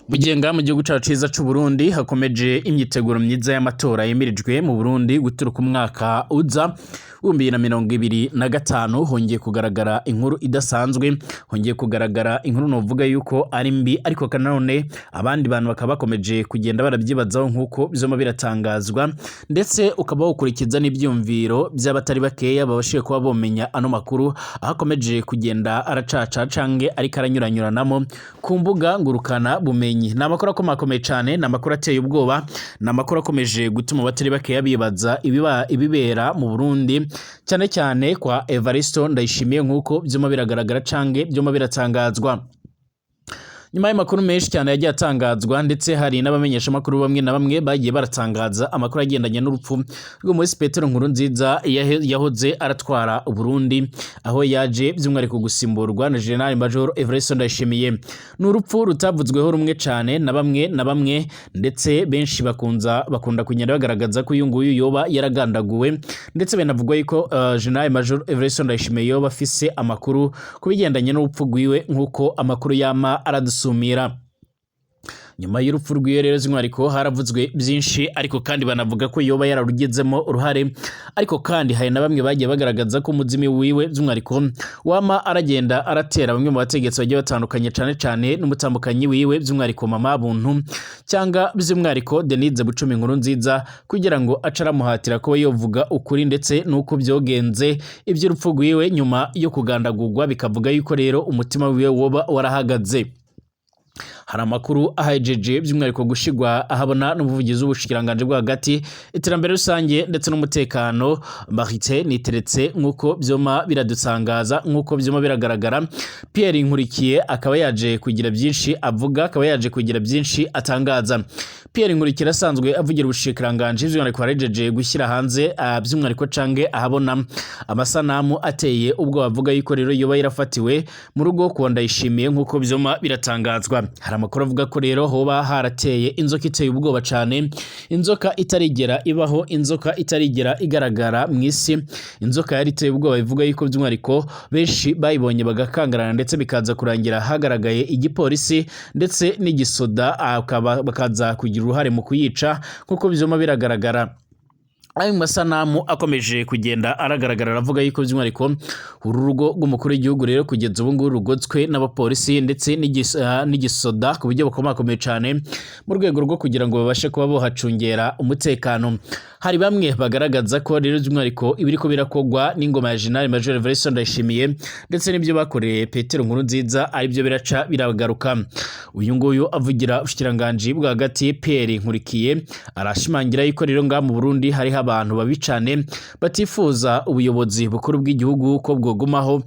Mugenga mu gihugu cacu ciza c'u Burundi hakomeje imyiteguro myiza y'amatora yemirijwe mu Burundi guturuka umwaka uza 2025. Hongeye kugaragara inkuru idasanzwe, hongeye kugaragara inkuru novuga yuko ari mbi, ariko kanone abandi bantu bakaba bakomeje kugenda barabyibazaho nk'uko bizoma biratangazwa, ndetse ukaba wokurikiza n'ivyumviro by'abatari bakeya babashije kuba bomenya ano makuru aho akomeje kugenda aracaca canke ariko aranyuranyuranamo ku mbuga ngurukana bumenyi. Ni amakuru akomakomeye cane, ni amakuru ateye ubwoba, ni amakuru akomeje gutuma abatari bakeya bibaza ibibera mu Burundi, cyane cyane kwa Evaristo Ndayishimiye, nk'uko vyuma biragaragara canke vyuma biratangazwa. Nyuma y'amakuru menshi cyane yagiye atangazwa, ndetse hari n'abamenyeshamakuru bamwe na bamwe bagiye baratangaza amakuru agendanye n'urupfu rw'umuhisi Petero Nkurunziza yahoze aratwara Uburundi, aho yaje by'umwihariko gusimburwa na General Major Evariste Ndayishimiye. Ni urupfu rutavuzweho rumwe cyane na bamwe na bamwe, ndetse benshi bakunda kugenda bagaragaza ko uyu nguyu yoba yaragandaguwe, ndetse binavugwa yuko General Major Evariste Ndayishimiye yoba afise amakuru ku bigendanye n'urupfu rwiwe, nk'uko amakuru yama aradusumira. Nyuma y'urupfu rw'iyo rero z'umwihariko haravuzwe byinshi, ariko kandi banavuga ko yoba yararugizemo uruhare. Ariko kandi hari na bamwe bagiye bagaragaza ko umuzimi wiwe by'umwihariko wama aragenda aratera bamwe mu bategetsi bagiye batandukanye, cane cane n'umutambukanyi wiwe by'umwihariko Mama Buntu, cyangwa by'umwihariko Denise Bucumi Inkuru Nziza, kugira ngo ace aramuhatira kuba yovuga ukuri ndetse n'uko byogenze iby'urupfu rwiwe nyuma yo kugandagurwa, bikavuga yuko rero umutima wiwe woba warahagaze. Hari amakuru ahejeje by'umwihariko gushigwa ahabona n'umuvugizi w'ubushikiranganje bwo hagati, iterambere rusange ndetse n'umutekano, Marite Niteretse, nk'uko vyoma biradutangaza, nk'uko vyoma biragaragara. Pierre Nkurikiye akaba yaje kugira byinshi avuga, akaba yaje kugira byinshi atangaza. Pierre Nkurikiye asanzwe avugira ubushikiranganje, by'umwihariko yarejeje gushyira hanze by'umwihariko cange ahabona amasanamu ateye ubwo avuga yuko rero yoba yarafatiwe mu rugo kwa Ndayishimiye, nk'uko vyoma biratangazwa. Hari amakuru avuga ko rero hoba harateye inzoka iteye ubwoba cane, inzoka itarigera ibaho, inzoka itarigera igaragara mu isi, inzoka yari iteye ubwoba, bivuga yuko by'umwihariko benshi bayibonye bagakangarana, ndetse bikaza kurangira hagaragaye igipolisi ndetse n'igisoda bakaza kugira uruhare mu kuyica, nk'uko vyoma biragaragara. Ayo masanamu akomeje kugenda aragaragara aravuga yuko by'umwihariko uru rugo rw'umukuru w'igihugu rero kugeza ubu ngubu rugotswe n'abapolisi ndetse n'igisoda ku buryo bukomakomeye cyane, mu rwego rwo kugira ngo babashe kuba bohacungera umutekano. Hari bamwe bagaragaza ko rero by'umwihariko ibiriko birakogwa n'ingoma ya General Major Evariste Ndayishimiye ndetse n'ibyo bakoreye Petero Nkurunziza aribyo biraca biragaruka. Uyu nguyu avugira ubushikiranganji bwo hagati, Pierre Nkurikiye, arashimangira yuko rero ngaha mu Burundi hariho abantu babi cane batifuza ubuyobozi bukuru bw'igihugu ko bwogumaho,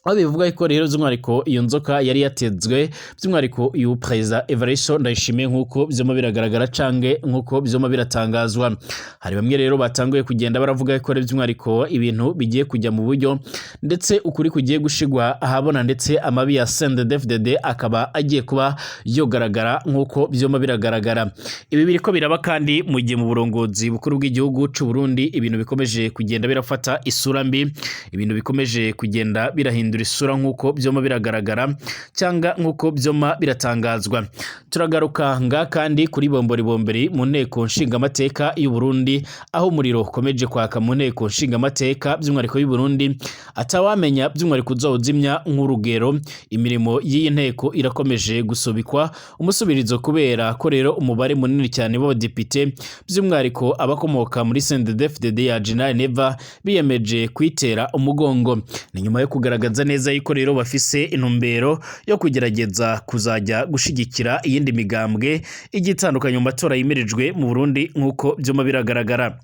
aho bivuga ko rero by'umwihariko iyo nzoka yari yatezwe by'umwihariko uyu Perezida Evariste Ndayishimiye, nk'uko vyoma biragaragara canke nk'uko vyoma biratangazwa. Hari bamwe rero batanguye kugenda baravuga ko rero by'umwihariko ibintu bigiye kujya mu buryo, ndetse ukuri kugiye gushigwa ahabona, ndetse amabi ya CNDD-FDD akaba agiye kuba yogaragara, nk'uko vyoma biragaragara. Ibi biriko biraba kandi mu gihe mu burongozi bukuru bw'igihugu c'u Burundi ibintu bikomeje kugenda birafata isura mbi, ibintu bikomeje kugenda birahindura isura, nk'uko vyoma biragaragara cyangwa nk'uko vyoma biratangazwa. Turagaruka nga kandi kuri bombori bombori mu nteko nshingamateka y'u Burundi, aho umuriro ukomeje kwaka mu nteko nshingamateka by'umwihariko y'u Burundi, atawamenya by'umwihariko uzawuzimya. Nk'urugero, imirimo y'iyi nteko irakomeje gusubikwa umusubirizo kubera ko rero umubare munini cyane w'abadepite, by'umwihariko abakomoka muri CNDD-FDD ya General Neva, biyemeje kuyitera umugongo. Ni nyuma yo kugaragaza neza yuko rero bafise intumbero yo kugerageza kuzajya gushigikira iyindi migambwe igiye itandukanye mu matora yimirijwe mu Burundi, nk'uko vyuma biragaragara.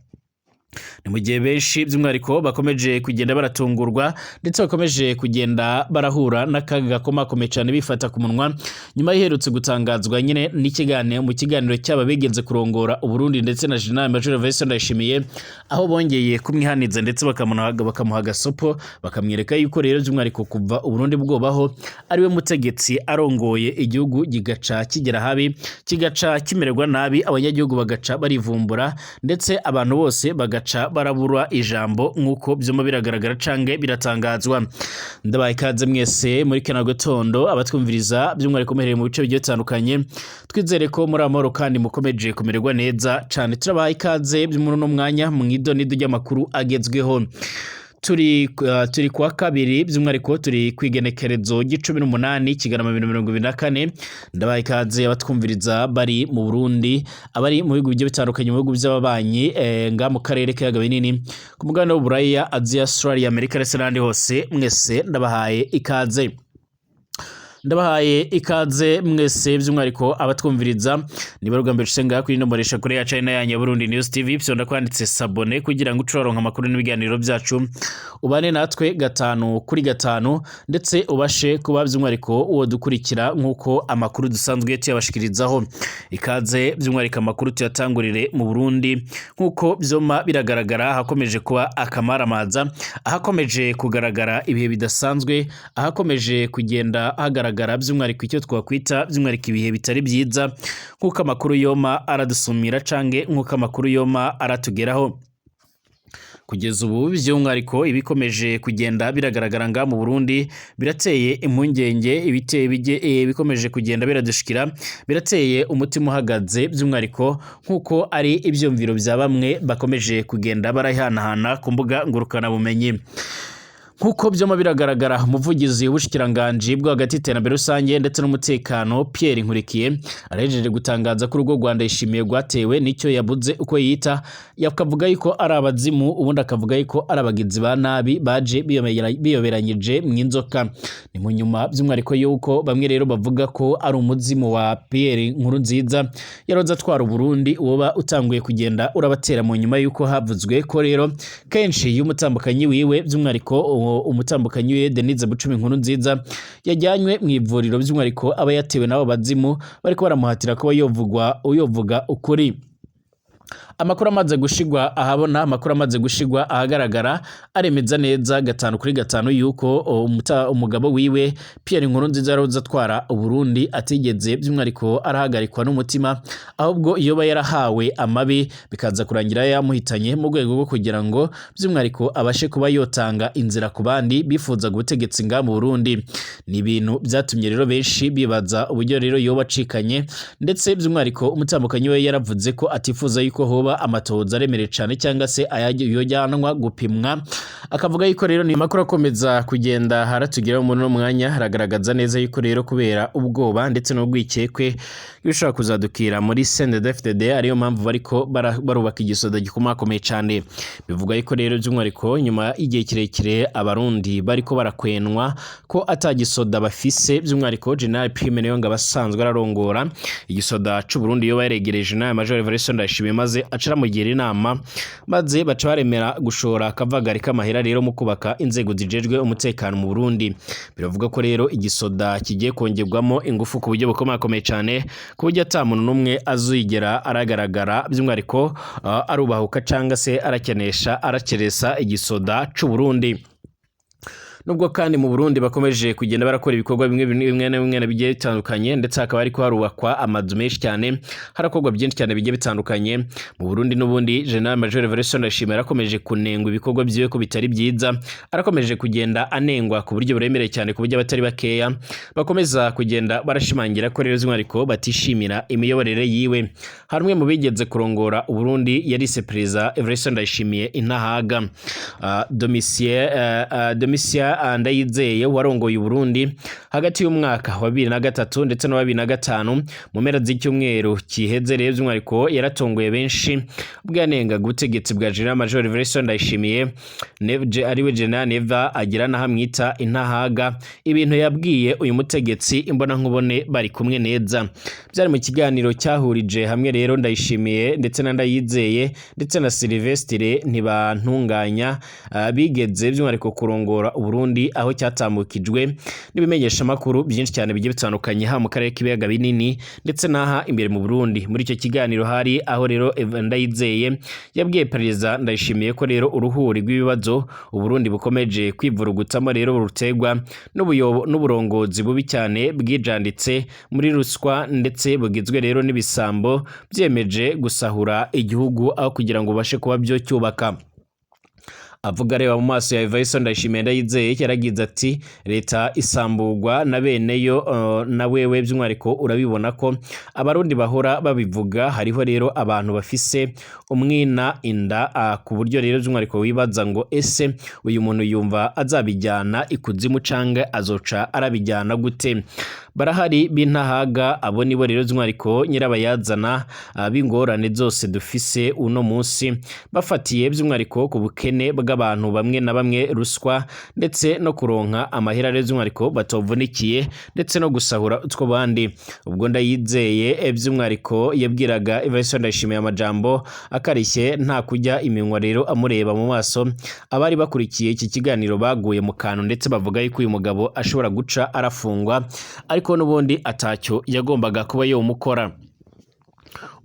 Ni mu gihe benshi by'umwihariko bakomeje kugenda baratungurwa, ndetse bakomeje kugenda barahura n'akaga gakomakomeye cyane, bifata ku munwa nyuma y'iherutse gutangazwa nyine n'ikiganiro mu kiganiro cy'aba bigenze kurongora Uburundi ndetse na General Major Evariste Ndayishimiye, aho bongeye kumwihaniza ndetse bakamuha agasopo, bakamwereka yuko rero by'umwihariko kuva Uburundi bwobaho ariwe mutegetsi arongoye igihugu gigaca kigera habi, kigaca kimererwa nabi, abanyagihugu bagaca barivumbura, ndetse abantu bose bagaca bagaca barabura ijambo nk'uko vyuma biragaragara canke biratangazwa. Ndabaye ikaze mwese muri kano gatondo abatwumviriza, by'umwihariko muherereye mu bice bigiye bitandukanye. Twizere ko muri amahoro kandi mukomeje kumererwa neza cane. Turabaye ikaze muri uno mwanya mw'idonido ry'amakuru agezweho. Turi kuwa kabiri, by'umwihariko turi kwigenekerezo ry'icumi n'umunani Kigarama 2024. Ndabaye ikaze abatwumviriza bari mu Burundi, abari mu bihugu bigiye bitandukanye, mu bihugu by'ababanyi, nga mu karere k'ibiyaga binini, ku mugabane w'Uburaya, Aziya, Australia, Amerika ndetse n'ahandi hose. Mwese ndabahaye ikaze. Ndabahaye ikaze mwese, by'umwihariko abatwumviriza. Niba ari ubwa mbere usenga kuri ino mbonesha kure ya channel yanyu ya Burundi News TV, fyonda kwanditse s'abonner kugira ngo uce amakuru n'ibiganiro byacu, ubane natwe gatanu kuri gatanu, ndetse ubashe kuba by'umwihariko uwo dukurikira nk'uko amakuru dusanzwe tuyabashikirizaho. Ikaze by'umwihariko, amakuru tuyatangurire mu Burundi. Nk'uko byoma biragaragara, hakomeje kuba akamaramaza, ahakomeje kugaragara ibihe bidasanzwe, ahakomeje kugenda hagaragara by'umwihariko icyo twakwita by'umwihariko ibihe bitari byiza, nk'uko amakuru yoma aradusumira cange nk'uko amakuru yoma aratugeraho kugeza ubu. By'umwihariko ibikomeje kugenda biragaragara nga mu Burundi birateye impungenge. Ibiteye bikomeje kugenda biradushikira birateye umutima uhagaze, by'umwihariko nk'uko ari ibyumviro bya bamwe bakomeje kugenda barahanahana ku mbuga ngurukanabumenyi. Nk'uko byoma biragaragara, umuvugizi w'ubushikiranganji bwo hagati, iterambere rusange ndetse n'umutekano, Pierre Nkurikiye, arahejeje gutangaza ko urugo rwa Ndayishimiye rwatewe n'icyo yabuze uko yita, yakavuga yuko ari abazimu, ubundi akavuga yuko ari abagizi ba nabi baje biyoberanyije mu inzoka. Ni mu nyuma by'umwihariko yuko bamwe rero bavuga ko ari umuzimu wa Pierre Nkurunziza yaroze atwara Uburundi woba utanguye kugenda urabatera, mu nyuma yuko havuzwe ko rero kenshi iyo umutambukanyi wiwe, by'umwihariko umutambukanyi wiwe Denise Bucumi Nkurunziza, yajyanywe mu ivuriro, by'umwihariko aba yatewe n'abo bazimu bariko baramuhatira kuba yovugwa yovuga ukuri. Amakuru amaze gushigwa ahabona, amakuru amaze gushigwa ahagaragara, aremeza neza gatanu kuri gatanu yuko umugabo wiwe Pierre Nkurunziza yaroze atwara Uburundi atigeze by'umwihariko arahagarikwa n'umutima, ahubwo yoba yarahawe amabi bikaza kurangira yamuhitanye mu rwego rwo kugira ngo by'umwihariko abashe kuba yotanga inzira ku bandi bifuza ubutegetsi nga mu Burundi. Ni ibintu byatumye rero benshi bibaza uburyo rero yoba acikanye, ndetse by'umwihariko umutambukanyi we yaravuze ko atifuza yuko hoba amatohoza aremereye cyane cyangwa se yojyanwa gupimwa, akavuga yuko rero ni amakuru akomeza kugenda haratugeraho muri uno mwanya, haragaragaza neza yuko rero kubera ubwoba ndetse n'urwikekwe bishobora kuzadukira muri CNDD-FDD, ariyo mpamvu bariko barubaka igisoda gikomakomeye cyane. Bivuga yuko rero by'umwihariko nyuma y'igihe kirekire Abarundi bariko barakwenwa ko atagisoda bafise, by'umwihariko General Prime Niyongabo asanzwe ararongora igisoda c'u Burundi yoba yaregereje General Major Evariste Ndayishimiye, maze aca aramugira inama, maze baca baremera gushora akavagari k'amahera rero mu kubaka inzego zijejwe umutekano mu Burundi. Biravuga ko rero igisoda kigiye kongerwamo ingufu ku buryo bukomakomeye cyane, ku buryo ata muntu n'umwe azigera aragaragara by'umwihariko arubahuka cyangwa se arakenesha arakeresa igisoda c'u Burundi. Nubwo kandi mu Burundi bakomeje kugenda barakora ibikorwa bimwe bimwe na bimwe bigiye bitandukanye, ndetse hakaba hariko harubakwa amazu menshi cyane, harakorwa byinshi cyane bigiye bitandukanye mu Burundi, n'ubundi General Major Evariste Ndayishimiye arakomeje kunengwa ibikorwa byiwe ko bitari byiza. Arakomeje kugenda anengwa ku buryo buremereye cyane, ku buryo abatari bakeya bakomeza kugenda barashimangira ko rero by'umwihariko batishimira imiyoborere yiwe. Hari umwe mu bigeze kurongora Uburundi yarise Perezida Evariste Ndayishimiye intahaga, Domitien Ndayizeye, warongoye Uburundi hagati y'umwaka wa 2003 ndetse na 2005. Mu mpera z'icyumweru kiheze rero by'umwihariko yaratunguye benshi ubwo yanengaga ubutegetsi bwa General Major Evariste Ndayishimiye, ariwe General Neva, agira n'aho amwita intahaga, ibintu yabwiye uyu mutegetsi imbonankubone bari kumwe neza. Byari mu kiganiro cyahurije hamwe rero Ndayishimiye ndetse na Ndayizeye ndetse na Sylvestre Ntibantunganya, bigeze by'umwihariko kurongora Uburundi. Burundi, aho cyatambukijwe n'ibimenyeshamakuru byinshi cyane bigiye bitandukanye, haba mu karere k'ibiyaga binini ndetse n'aha imbere mu Burundi. Muri icyo kiganiro hari aho rero Ndayizeye yabwiye Perezida Ndayishimiye ko rero uruhuri rw'ibibazo Uburundi bukomeje kwivurugutamo rero rutegwa n'uburongozi bubi cyane bwijanditse muri ruswa, ndetse bugizwe rero n'ibisambo byemeje gusahura igihugu aho kugira ngo ubashe kuba byo cyubaka. Avuga areba mu maso ya Evariste Ndayishimiye, Ndayizeye yaragize ati: "Leta isambugwa na beneyo, na wewe by'umwihariko urabibona ko Abarundi bahora babivuga. Hariho rero abantu bafise umwina inda, ku buryo rero by'umwihariko wibaza ngo ese uyu muntu yumva azabijyana ikuzimu canke azoca arabijyana gute? Barahari b'intahaga. Abo nibo rero by'umwihariko nyirabayazana b'ingorane zose dufise uno munsi, bafatiye by'umwihariko ku bukene bw'abantu bamwe na bamwe, ruswa, ndetse no kuronka amahera rero by'umwihariko batovunikiye, ndetse no gusahura utwo bandi." Ubwo Ndayizeye by'umwihariko yabwiraga Evariste Ndayishimiye amajambo akarishye, nta kujya iminwa rero, amureba mu maso, abari bakurikiye iki kiganiro baguye mu kantu, ndetse bavuga yuko uyu mugabo ashobora guca arafungwa, ariko n'ubundi atacyo yagombaga kuba yomukora.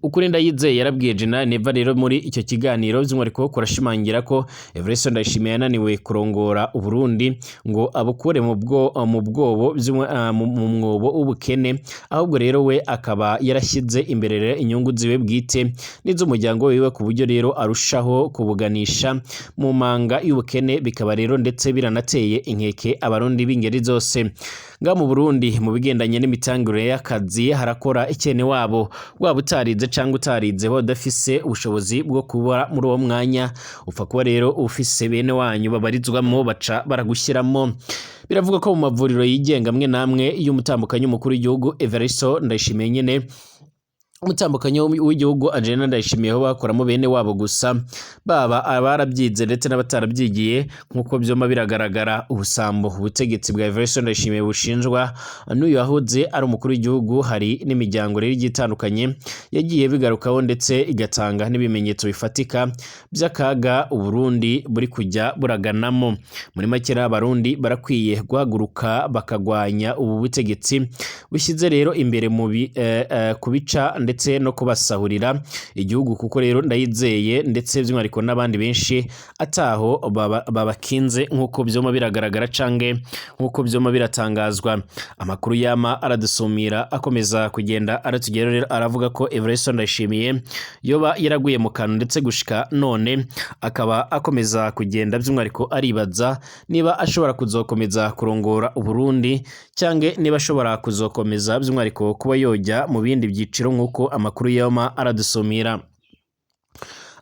Ukuri Ndayizeye yarabwiye General Neva rero muri icyo kiganiro by'umwihariko kurashimangira ko Evariste Ndayishimiye yananiwe kurongora Uburundi ngo abukure mu bwobo mu mwobo w'ubukene, ahubwo rero we akaba yarashyize imbere rero inyungu ziwe bwite n'iz'umuryango wiwe, ku buryo rero arushaho kubuganisha mu manga y'ubukene, bikaba rero ndetse biranateye inkeke Abarundi b'ingeri zose. Ngaha mu Burundi, mu bigendanye n'imitangire y'akazi, harakora ikene wabo, waba utarize cyangwa utarize, udafise ubushobozi bwo kuba muri uwo mwanya, upfa kuba rero ufise bene wanyu babarizwamo, baca baragushyiramo. Biravuga ko mu mavuriro yigenga amwe n'amwe y'umutambukanyi w'umukuru w'igihugu Evariste Ndayishimiye nyene, umutambukanyi w'igihugu Angelina Ndayishimiye, ho bakoramo bene wabo gusa, baba abarabyize ndetse n'abatarabyigiye, nk'uko byoma biragaragara. Ubusambo ubutegetsi bwa Evariste Ndayishimiye bushinjwa n'uyu yahoze ari umukuru w'igihugu, hari n'imiryango rero igiye itandukanye yagiye bigarukaho, ndetse igatanga n'ibimenyetso bifatika by'akaga Uburundi buri kujya buraganamo. Muri make rero, Abarundi barakwiye guhaguruka bakagwanya ubu butegetsi bushyize rero imbere mu kubica ndetse no kubasahurira igihugu, kuko rero Ndayizeye ndetse by'umwihariko n'abandi benshi ataho babakinze, nk'uko byoma biragaragara canke nk'uko byoma biratangazwa. Amakuru yama aradusumira akomeza kugenda aratugeraho rero aravuga ko Evariste Ndayishimiye yoba yaraguye mu kantu, ndetse gushika none akaba akomeza kugenda by'umwihariko aribaza niba ashobora kuzokomeza kurongora Uburundi, cyangwa niba ashobora kuzokomeza by'umwihariko kuba yojya mu bindi byiciro, nk'uko amakuru yama aradusumira.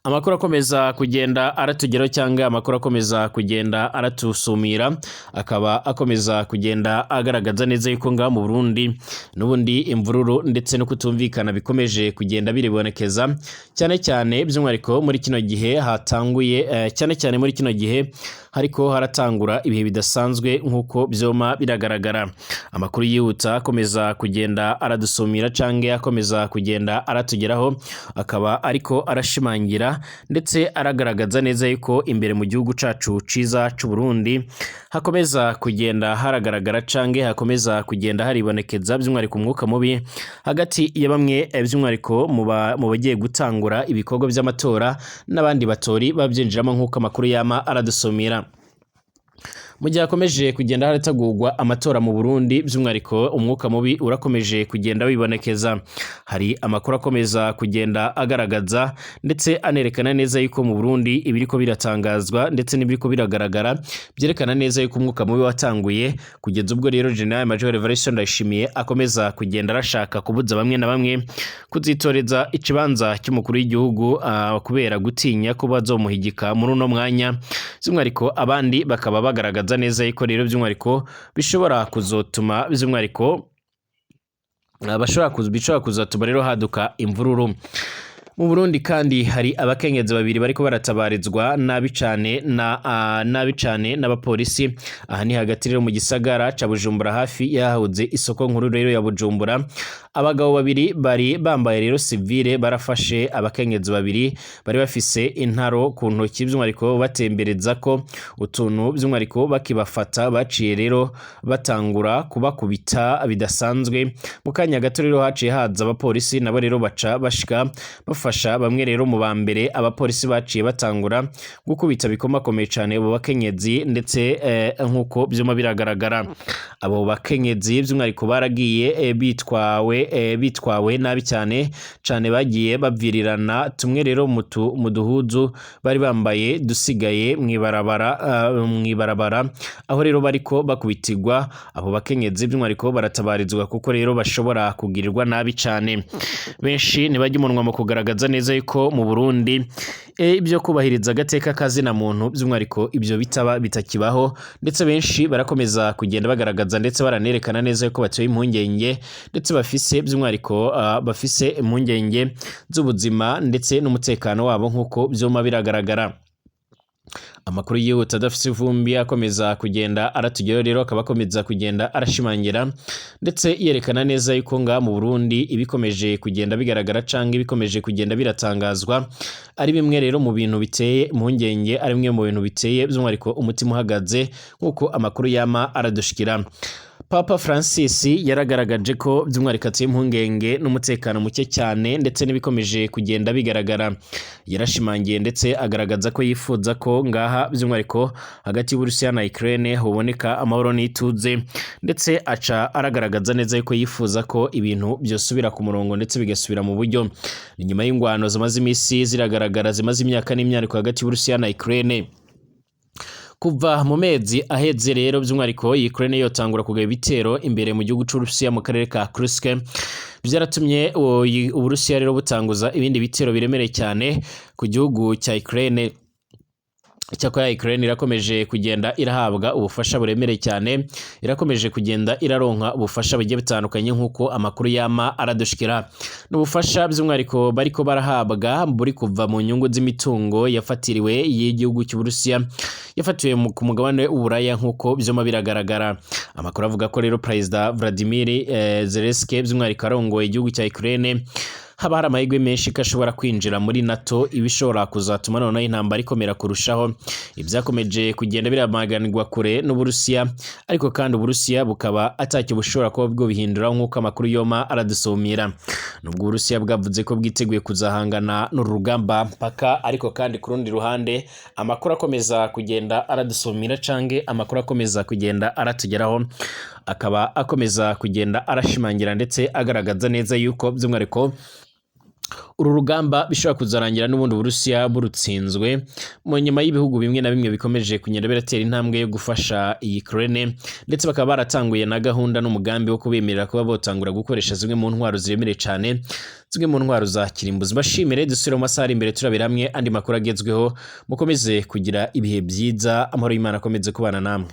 Amakuru akomeza kugenda aratugeraho, cyangwa amakuru akomeza kugenda aratusumira, akaba akomeza kugenda agaragaza neza yuko ngaha mu Burundi n'ubundi imvururu ndetse no kutumvikana bikomeje kugenda biribonekeza, cyane cyane by'umwihariko muri kino gihe hatanguye cyane cyane muri kino gihe hariko haratangura ibihe bidasanzwe, nk'uko byoma biragaragara. Amakuru yihuta akomeza kugenda aradusumira canke akomeza kugenda aratugeraho akaba ariko arashimangira ndetse aragaragaza neza yuko imbere mu gihugu cacu ciza c'u Burundi hakomeza kugenda haragaragara canke hakomeza kugenda haribonekeza by'umwihariko umwuka mubi hagati ya bamwe, by'umwihariko mu bagiye gutangura ibikorwa by'amatora n'abandi batori babyinjiramo, nk'uko amakuru yama aradusumira. Mu gihe hakomeje kugenda harategurwa amatora mu Burundi, by'umwihariko umwuka mubi urakomeje kugenda wibonekeza. Hari amakuru akomeza kugenda agaragaza ndetse anerekana neza yuko mu Burundi ibiriko biratangazwa ndetse n'ibiriko biragaragara byerekana neza yuko umwuka mubi watanguye, kugeza ubwo rero General Major Evariste Ndayishimiye akomeza kugenda arashaka kubuza bamwe na bamwe kuzitoreza ikibanza cy'umukuru w'igihugu, kubera gutinya ko bazomuhigika muri uno mwanya. By'umwihariko abandi bakaba bagaragaza neza yuko rero by'umwihariko bishobora kuzotuma by'umwihariko bishobora kuzatuma rero haduka imvururu. Mu Burundi kandi hari abakenyezi babiri bariko baratabarizwa nabi cane na nabi cane n'abapolisi. Aha ni hagati rero mu gisagara ca Bujumbura, hafi yahahoze isoko nkuru rero ya Bujumbura. Abagabo babiri bari bambaye rero civile barafashe abakenyezi babiri bari bafise intaro ku ntoki, by'umwihariko batembereza ko utuntu. By'umwihariko bakibafata baciye rero batangura kubakubita bidasanzwe. Mu kanya gato rero haciye haza abapolisi, nabo rero baca bashika bafasha bamwe rero mu ba mbere. Abapolisi baciye batangura gukubita bikomakomeye cane abo bakenyezi, ndetse nk'uko vyuma biragaragara, abo bakenyezi by'umwihariko baragiye bitwawe nabi cyane cyane, bagiye bavirirana tumwe rero mu duhuzu bari bambaye dusigaye mw'ibarabara aho rero bariko bakubitirwa. Abo bakenyezi by'umwihariko baratabarizwa kuko rero bashobora kugirirwa nabi cyane. Benshi ntibajya umunwa mu kugaragaza neza yuko mu Burundi ibyo kubahiriza agateka kazina muntu by'umwihariko ibyo bitaba bitakibaho, ndetse benshi barakomeza kugenda bagaragaza ndetse baranerekana neza yuko batewe impungenge, ndetse bafise by'umwihariko bafise impungenge z'ubuzima ndetse n'umutekano wabo, nk'uko vyuma biragaragara. Amakuru yihuta adafise ivumbi akomeza kugenda aratugeraho rero akaba akomeza kugenda arashimangira ndetse yerekana neza yuko ngaha mu Burundi ibikomeje kugenda bigaragara canke ibikomeje kugenda biratangazwa ari bimwe rero mu bintu biteye impungenge, ari bimwe mu bintu biteye by'umwihariko umutima uhagaze, nk'uko amakuru yama aradushikira. Papa Francis yaragaragaje ko by'umwihariko ateye impungenge n'umutekano muke cyane ndetse n'ibikomeje kugenda bigaragara. Yarashimangiye ndetse agaragaza ko yifuza ko ngaha by'umwihariko hagati y'Uburusiya na Ukraine hoboneka amahoro n'ituze, ndetse aca aragaragaza neza yuko yifuza ko ibintu byosubira ku murongo ndetse bigasubira mu buryo. Ni nyuma y'ingwano zimaze imisi ziragaragara, zimaze imyaka n'imyaniko hagati y'Uburusiya na Ukraine. Kuva mu mezi aheze rero by'umwihariko Ukraine yotangura kugaba ibitero imbere mu gihugu c'Uburusiya mu karere ka Kursk, byaratumye Uburusiya rero butanguza ibindi bitero biremereye cyane ku gihugu cya Ukraine. Icyakora Ukraine irakomeje kugenda irahabwa ubufasha buremereye cyane, irakomeje kugenda iraronka ubufasha bugiye butandukanye, nk'uko amakuru yama aradushikira. N'ubufasha by'umwihariko bariko barahabwa buri kuva mu nyungu z'imitungo yafatiriwe y'igihugu cy'Uburusiya, yafatiwe ku mugabane w'Uburaya, nk'uko vyuma biragaragara. Amakuru avuga ko rero Perezida Vladimir Zelensky by'umwihariko arongoye igihugu cya Ukraine, haba hari amahirwe menshi ko ashobora kwinjira muri NATO, ibishobora kuzatuma noneho intambara ikomera kurushaho. Ibyakomeje kugenda biramaganirwa kure n'Uburusiya, ariko kandi Uburusiya bukaba atacyo bushobora kuba bwo bihindura, nk'uko amakuru yoma aradusumira. Nubwo Uburusiya bwavuze ko bwiteguye kuzahangana n'uru rugamba mpaka, ariko kandi ku rundi ruhande amakuru akomeza kugenda aradusumira canke amakuru akomeza kugenda aratugeraho akaba akomeza kugenda arashimangira ndetse agaragaza neza yuko by'umwihariko uru rugamba bishobora kuzarangira n'ubundi Uburusiya burutsinzwe, mu nyuma y'ibihugu bimwe na bimwe bikomeje kugenda biratera intambwe yo gufasha iyi Ukraine, ndetse bakaba baratanguye na gahunda n'umugambi wo kubemerera kuba botangura gukoresha zimwe mu ntwaro ziremereye cyane, zimwe mu ntwaro za kirimbuzi. Bashimire, dusubire mu masaha ari imbere turabira hamwe andi makuru agezweho. Mukomeze kugira ibihe byiza, amahoro y'Imana akomeze kubana namwe.